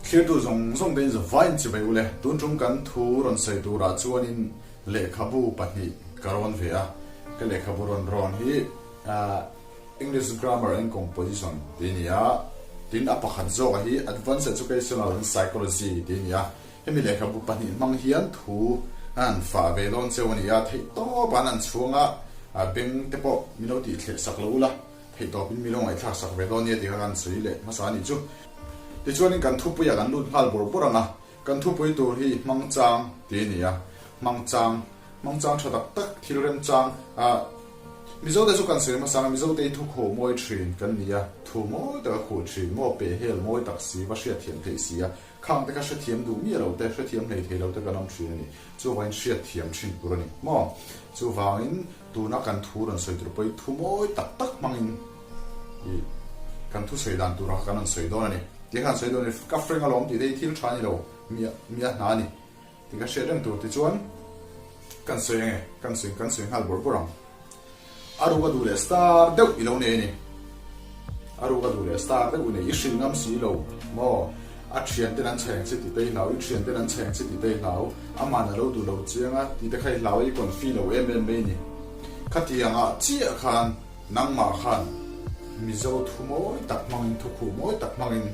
Thlirtu zawng zawng te in zavaiin chibai ule, tun tum kan thu rawn sawi turah chuanin lehkhabu pahnih ka rawn ve a, ka lehkhabu rawn rawn hi English Grammar and Composition tih a ni a, tin a pakhat zawkah hi Advanced Educational and Psychology tih a ni a, hemi lehkhabu pahnih hmang hian thu an han fah ve dawn cheu a ni a, theihtawp an han chhuang a, beng te pawh min lo tih thleh sak lo ula. Theihtawpin mi lo ngaihthlak sak ve dawn nia tih kha kan sawi leh hmasa a nih chu. Tichuanin kan thupuiah kan lut nghal bawrh bawrh ang a, kan thupui tur hi hmangchang tih a ni a, hmangchang, hmangchang tha tak tak, thil remchang, ah Mizote chu kan sawi hmasa ang a, Mizote hi thu khuh mawi thin kan ni a, thu mawi taka khuh thin, maw peh hel mawi tak si, va hriatthiam theih si a, khang te kha hrethiam duh miah lo te, hrethiam hlei thei lo te kan awm thin a ni. Chuvangin hriatthiam thin tur a ni maw? Chuvangin. Tuna kan thu rawn sawi tur pawhin thu mawi tak tak hmangin ih kan thu sawi dan tura kha kan rawn sawi dawn a ni. Tih khan sawi dawn a ni. Ka frank alawm tih te hi thil tha a ni lo, mi mi a hna a ni tih ka hriat reng tur tichuan kan sawi ange, kan sawi kan sawi nghal bawrh bawrh ang. A ruk a duh leh star deuh i lo nei a ni. A ruk a duh leh star deuh i nei, i hrilh ngam si lo maw? A thianten an chheng che tih te i hlau, i thianten an chheng che tih te i hlau, aman a lo duh lo chiang a tih te kha i hlau a, i confi lo em em mai ni. Khatiangah chiah khan nangmah khan Mizo thu mawi tak hmangin, thu khuh mawi tak hmangin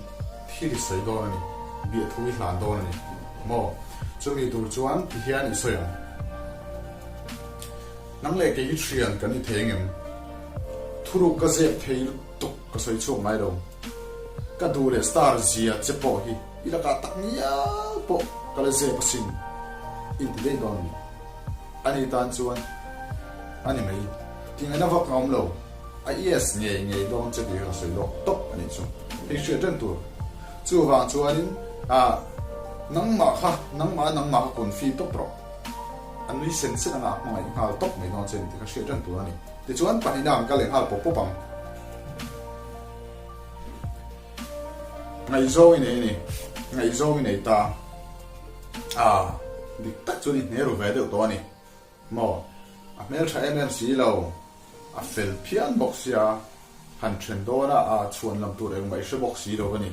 thil i sawi dawn a ni, biahthu i hlan dawn a ni maw? Chumi tur chuan ti hian i sawi ang. Nang leh kei hi thian kan ni thei engem? Thuruk ka zep thei lutuk ka sawi chhuak ngai lo. Ka duh leh star zia che pawh hi i lakah tak ngial pawh ka la zep asin in ti daih dawn a ni. Ani tan chuan a ni mai. Tingaihna vak a awm lo. A yes ngei ngei dawn che tih kha ka sawi lawk tawp a nih chu. Hei hriat reng tur. Chuvang chuanin ah nangmah kha nangmah nangmah kha confi tawp rawh. A nui sen sen anga a hmangaih nghal tawp mai dawn che ni tih kha hriat reng tur a ni. Tichuan pahnihna an kal leh nghal pawp pawp ang. Ngaihzawng i nei a ni. Ngaihzawng i nei ta. A, dik tak chuan i hne ru ve deuh tawh a ni. Maw? A hmeltha em em si lo. A fel phian bawk sia. Han then dawn a, a chhuan lam tur engmah i hre bawk si lo a ni.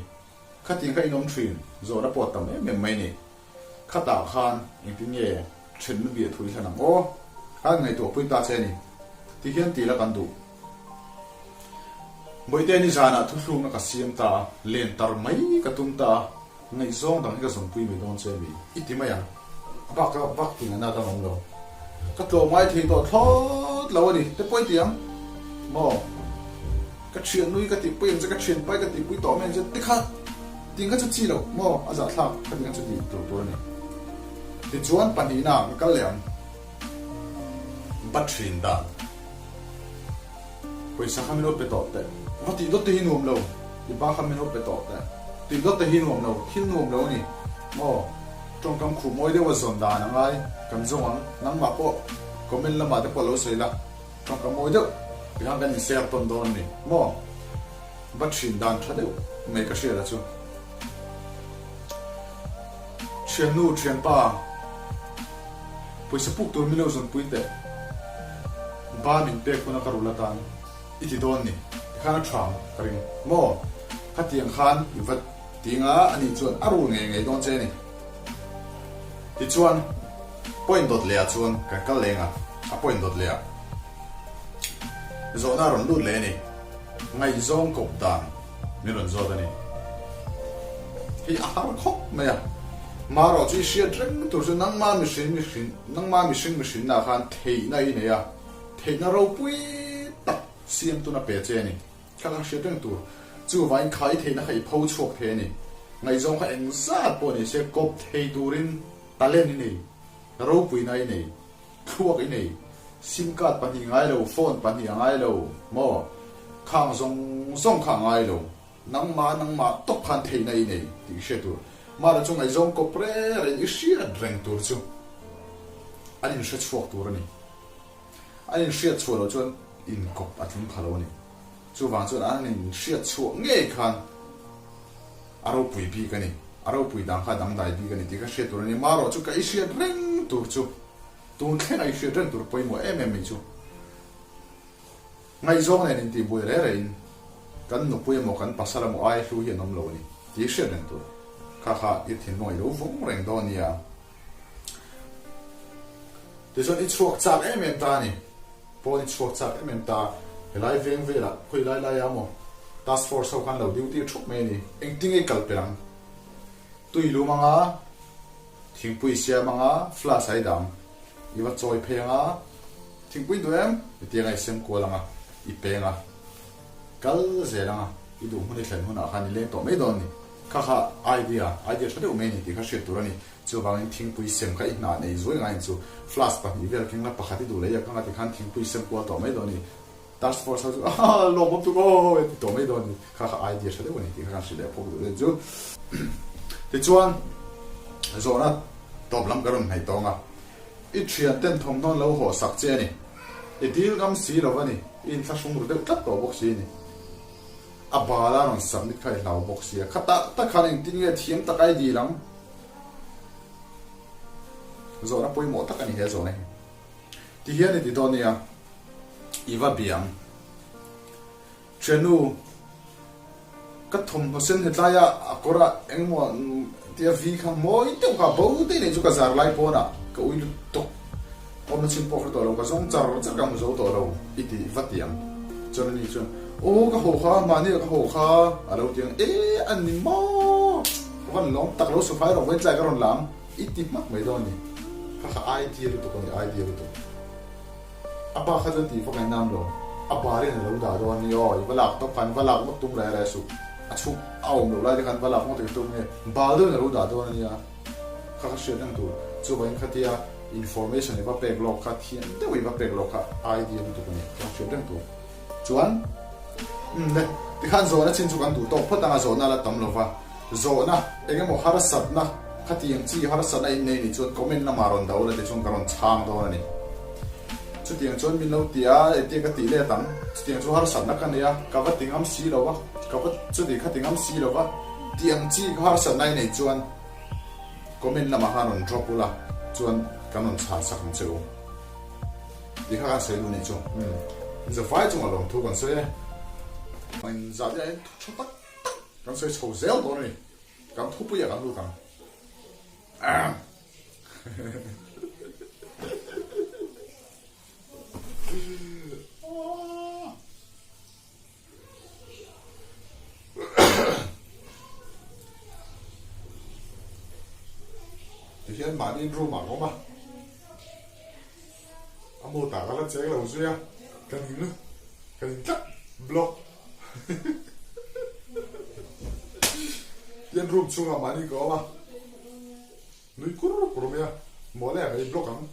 Khatiang kha inawm thin, zawhna pawh a tam em em mai ni. Khatah khan engtin nge thenna biah thu i hlan ang aw? Khan ngaihtuah pui ta che a ni. Ti hian ti la kan duh. Bawihte nizanah thuthlukna ka siam ta a, len tar mai ka tum ta a, ngaihzawng dang hi ka zawmpui mai dawn che mi? I ti mai ang. A bak a bak ting a na dang awm lo. Ka tlawh ngai thei tawh thlawt lo a ni. Te pawh i ti ang maw? Ka thian nui ka tihpui ang che, ka thian pai ka tihpui tawh mai ang che, tikha ting kha chu chi loh maw a zahthlak ka ti kha chu tih tur tur a ni. Tichuan pahnihna ka kal leh ang. Ba thin dan. Pawisa kha min lo pe tawh teh. Va tih dawt te hi nuam lo. I ba kha min lo pe tawh teh. Tih dawt te hi nuam lo. Thil nuam lo a ni maw. Tawngkam khuh mawi deuha zawn dan a ngai. Kan zawng ang. Nangmah pawh comment lamah te pawh lo sawi la. Tawngkam mawi deuh tikhan kan inser tawn dawn a ni maw? Va thin dan tha deuh mai ka hriat a chu. Thiannu, thianpa, pawisa puk tur min lo zawnpui teh. Ba min pek huna ka rul atan i ti dawn ni tikhan a tha ang ka ring maw? Khatiang khan i va ting a, ani chuan a rul ngei ngei dawn che a ni. Tichuan, point dawt leh ah chuan kan kal leng a, a point dawt leh ah zawhna a rawn lut leh a ni. Ngaihzawng kawp dan min rawn zawt a ni. Hei a har khawp mai a, marawh chu i hriat reng tur chu nangma mihring mihring nangma mihring mihrinna khan theihna i nei a, theihna ropui tak siam tuna pe che a ni. Thla kha hriat reng tur. Chuvain khai theihna kha i pho chhuak thei a ni. Ngaihzawng kha eng zat pawh ni se kawp thei turin talent i nei, ropuina i nei, thluak i nei, sim card pahnih ngai lo, phone pahnih a ngai lo maw? Khang zawng zawng kha a ngai lo. Nangmah nangmah tawp khan theihna i nei tih i hriat tur. Mahla chu ngaihzawng kawp reng reng i hriat reng tur chu an inhre chhuak tur a ni. An inhriat chhuah loh chuan inkawp a tling pha lo a ni. Chuvang chuan an inhriat chhuah ngei khan a ropui bik a ni. A ropui dang kha a dangdai bik a ni tih ka hriat tur a ni. Marawh chu ka i hriat reng tur chu tun thleng a i hriat reng tur pawimawh em em mai chu ngaihzawng nen intihbuai reh rehin kan nupui emaw kan pasal emaw ai hlu hi an awm lo a ni tih i hriat reng tur. Kha kha i thinlung a i lo vawng reng dawn a nia. Tichuan i chhuak chak em em ta a ni. Pawn i chhuak chak em em ta. Helai veng velah khawi lai lai ah maw task force ho khan lo duty thup mai a ni. Engtin nge i kal pel ang? Tui lum anga, thingpui siam anga, flask a i dang. I va chawi phei anga, thingpui duh em? I ti anga i sem kual anga, i peng a. Kal zel anga, i duh hmun i thlen hunah khan i leng tawh mai dawn a ni. Kha kha idea, idea tha deuh mai a ni tih kha hriat tur a ni. Chuvangin thingpui sem kha i hna nei zuai ngaiin chu flask pahnih vel keng la pakhat i duh leh iak anga tikhan thingpui sem kual tawh mai dawn a ni. Task force ho chu aah lawmawm tuk aw ti tawh mai dawn a ni. Kha kha idea tha deuh a ni tih kha kan hrilh leh phawk duh dawn chu. Tichuan zawhna tawp lam ka rawn hnaih tawng a, i thian ten thawmhnaw an lo hawh sak che a ni. I dil ngam si lo a ni, i inthlahrung ru deuh tlat tawh bawk si a ni. A bal a rawn submit kha i hlau bawk sia. Kha tak tak khan engtin nge thiam tak a i dil ang? Zawhna pawimawh tak a ni he zawhna hi. Ti hian i ti dawn nia, i va biang. Thiannu, ka thawmhnaw sen hetlai a a kawr ah engemaw tia vi kha mawi deuh kha bo daih nei chu ka zar lai pawn ah ka ui lut tawk. Awmna chhin pawh hre tawh lo, ka zawng char char ka hmu zo tawh lo i ti va ti ang. Chuan ani chuan, Aw ka haw kha, mahni ah ka haw kha a lo ti ang, E a ni maw? Ka van lawm tak lo sufai rawh vawiin tlai ka rawn la ang i ti hmak mai dawn a ni. Kha kha idea lutuk a ni, idea lutuk. A pa kha chuan tih vak a inam lo, a barin a lo dah dawn a ni aw, i va lak tawp khan va lak ngawt tum reh reh suh, a chhuk a awm loh lai te khan va lak ngawt tum nge, bal deuhin a lo dah dawn a nia. Kha ka hriat reng tur chuvangin khatia information i va pek lawk kha thiam deuh i va pek lawk kha idea lutuk a ni ka hriat reng tur chuan umm le tikhan zawhna chin chu kan duh tawk phawt anga zawhna la tam lova zawhna eng emaw harsatna khatiang chi harsatna in nei nih chuan comment lamah rawn dah ula tichuan ka rawn chhang dawn a ni chutiang chuan min lo ti a engtia ka tih let ang chutiang chu harsatna ka nei a ka va ti ngam si lo va ka va chuti kha ti ngam si lo va tiang chi ka harsatna i nei chuan Comment lamah khan rawn drop ula chuan kan rawn chhan sak ang che u. Ti kha kan sawi duh nih chu. Umm zafai chungah lawmthu kan sawi e. In zah te ah hian thu tha tak tak kan sawi chho zel dawn a ni. Kan thupui ah kan lut ang. Ahem. Tihian mahni room ah ka awm a, a mood ah ka la cheng lo zui a, ka ning a, ka ning tlat block tihian room chhungah mahni ka awm a, nui kur kur mai a, mawle ah ka in block ang.